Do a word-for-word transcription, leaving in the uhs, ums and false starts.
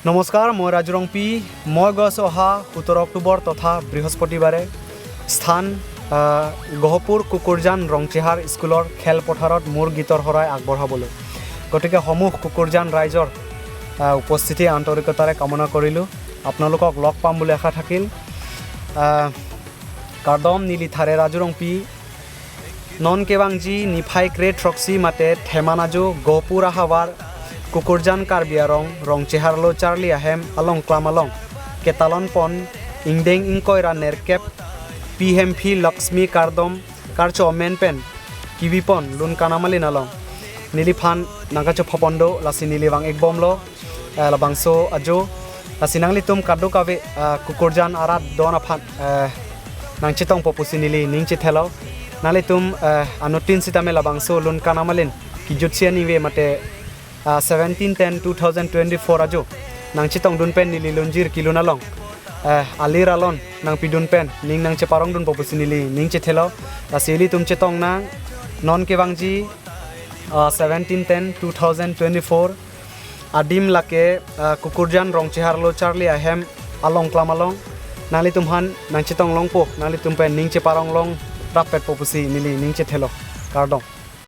নমস্কাৰ, মই ৰাজু ৰংপি। মই গৈ আছোঁ অহা সোতৰ অক্টোবৰ তথা বৃহস্পতিবাৰে স্থান, আহ, গহপুৰ কুকুৰজান ৰংচেহাৰ স্কুলৰ খেলপথাৰত মোৰ গীতৰ শৰাই আগবঢ়াবলৈ। গতিকে সমূহ কুকুৰজান ৰাইজৰ, আহ, উপস্থিতি আন্তৰিকতাৰে কামনা কৰিলোঁ। আপোনালোকক লগ পাম বুলি আশা থাকিল। আহ, kardom, neli Thare Raju Rongpi. Non kevangji niphai kre throksi mate Theman ajo Gopur ahavar Kukurjan Karbi Arong Rongchehar lo charli ahem along klam along ketalon pon ingdeng ingkoi ra nerkep Pi Hemphi Laxmi kardom karcho amen pen kivi pon Lun Kanamalin along neliphan nangkachophapon do, lasi neli vang-ik bomlo, eh, labangso ajo. Lasi nanglitum kadokave, eh, Kukurjan arat don aphan, eh, nangchetongpo pusi neli ning chethelo. Nanglitum, eh, anuttin sitame labangso Lun Kanamalin kijutsi anive mate, ah, seventeen ten two thousand twenty-four ajo nangchetongdun pen neli lunjir kelun along, eh, alir alon nangpidun pen ning nangcheparongdunpo pusi neli ning chethelo. Lasi ilitum chetong nang, non kevangji, ah, seventeen ten two thousand twenty-four. Adim lake, ah, Kukurjan Rongchehar lo charli ahem along klam along. Nanglitum aphan nangchetong longpo, nanglitum pen ning cheparong long rappetpo pusi neli ning chethelo. Kardom.